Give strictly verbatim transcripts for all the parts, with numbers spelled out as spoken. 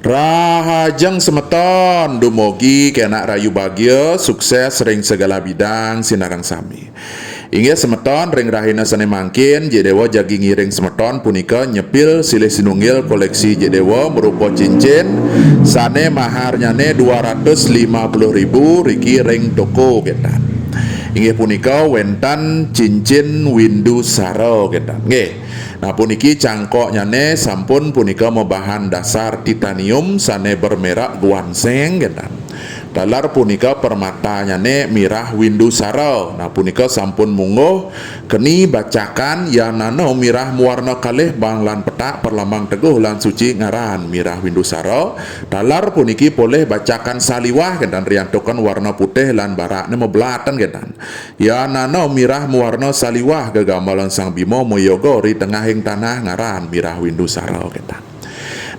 Rahajeng semeton, dumogi kenak rahayu bagia, sukses ring segala bidang sinareng sami. Inggih semeton, ring rahina sane mangkin, Jik Dewa jagi ngiring semeton punika nyepil silih sinunggil koleksi Jik Dewa marupa cincin sane maharnyane dua ratus lima puluh ribu riki ring toko ketan. Inggih punika wenten cincin windu sara ketan. Nggih. Nah, puniki cangkoknyane sampun punika mabahan dasar titanium sane bermerek Guanseng ketan. Taler punika permatanyane mirah windu sara. Nah, punika sampun mungguh keni bacakan yan nana mirah mawarna kalih bang lan petak perlambang teguh lan suci ngaran mirah windu sara. Taler puniki polih bacakan saliwah ketan riantukan warna putih lan barakne mabelatan ketan. Yan nana mirah mawarna saliwah gegamalan Sang Bima mayoga ri tengahing tanah ngaran mirah windu sara ketan.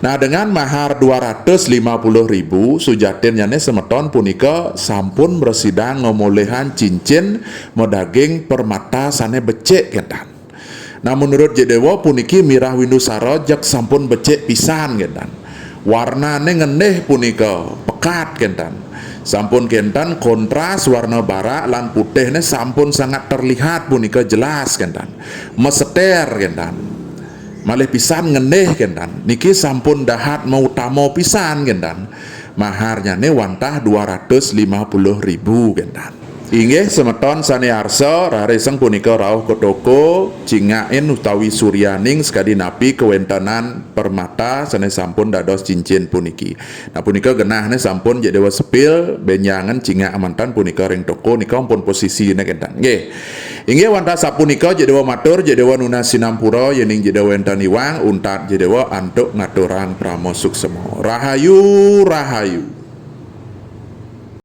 Nah, dengan mahar dua ratus lima puluh ribu, sujatinnyane semeton punika sampun mrasidang ngamolihang cincin madaging permata sane becik ketan. Nah, menurut Jik Dewa puniki mirah windu sara jeg sampun becik pisan ketan. Warnane ngendih punika pekat ketan. Sampun ketan kontras warna barak lan putihne sampun sangat terlihat punika jelas ketan. Meseter ketan. Malih pisan ngendih ketan. Niki sampun dahat mautama pisan ketan. Maharnyane wantah dua ratus lima puluh ribu ketan. Inggih semeton sane arsa, rariseng punika rauh ka toko, cingakin utawi suryaning sakadi napi kawentenan permata sane sampun dados cincin puniki. Nah, punika genahne sampun Jik Dewa sepil, benjangan cingak manten punika ring toko, nika ampun posisine ketan. Nggih. Inggih wantah sapunika Jik Dewa matur, Jik Dewa nunas sinampura, yening Jik Dewa wenten iwang, untat Jik Dewa antuk ngaturang parama suksema. Rahayu, rahayu.